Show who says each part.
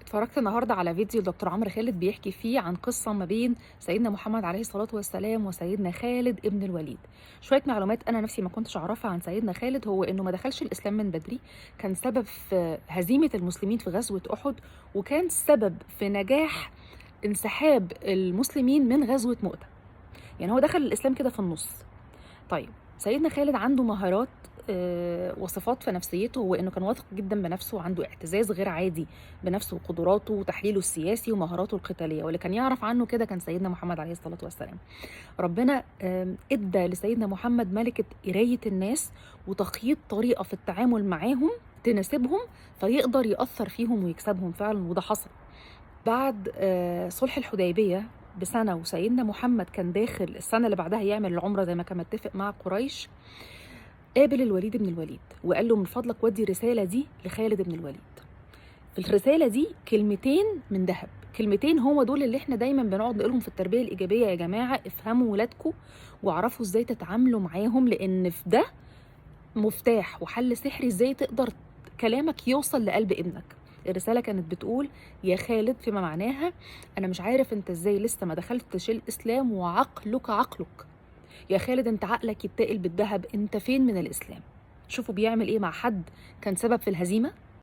Speaker 1: اتفرجت النهارده على فيديو لدكتور عمرو خالد بيحكي فيه عن قصة ما بين سيدنا محمد عليه الصلاة والسلام وسيدنا خالد ابن الوليد. شوية معلومات انا نفسي ما كنتش اعرفها عن سيدنا خالد، هو انه ما دخلش الاسلام من بدري، كان سبب في هزيمة المسلمين في غزوة احد، وكان سبب في نجاح انسحاب المسلمين من غزوة مؤتة. يعني هو دخل الاسلام كده في النص. طيب سيدنا خالد عنده مهارات وصفات في نفسيته، هو انه كان واثق جدا بنفسه وعنده اعتزاز غير عادي بنفسه وقدراته وتحليله السياسي ومهاراته القتالية، واللي كان يعرف عنه كده كان سيدنا محمد عليه الصلاة والسلام. ربنا ادى لسيدنا محمد ملكه قرايه الناس وتخيط طريقه في التعامل معاهم تناسبهم، فيقدر يأثر فيهم ويكسبهم فعلا، وده حصل بعد صلح الحديبية بسنة. وسيدنا محمد كان داخل السنة اللي بعدها يعمل العمرة زي ما كان متفق مع قريش. قابل الوليد بن الوليد وقال له من فضلك ودي الرسالة دي لخالد بن الوليد. في الرسالة دي كلمتين من ذهب، كلمتين هو دول اللي احنا دايما بنقعد نقولهم في التربية الايجابية. يا جماعة افهموا ولادكم واعرفوا ازاي تتعاملوا معاهم، لان في ده مفتاح وحل سحري ازاي تقدر كلامك يوصل لقلب ابنك. الرسالة كانت بتقول يا خالد، فيما معناها انا مش عارف انت ازاي لسه ما دخلتش الاسلام وعقلك عقلك. يا خالد انت عقلك يتقل بالذهب، انت فين من الاسلام؟ شوفوا بيعمل ايه مع حد كان سبب في الهزيمة.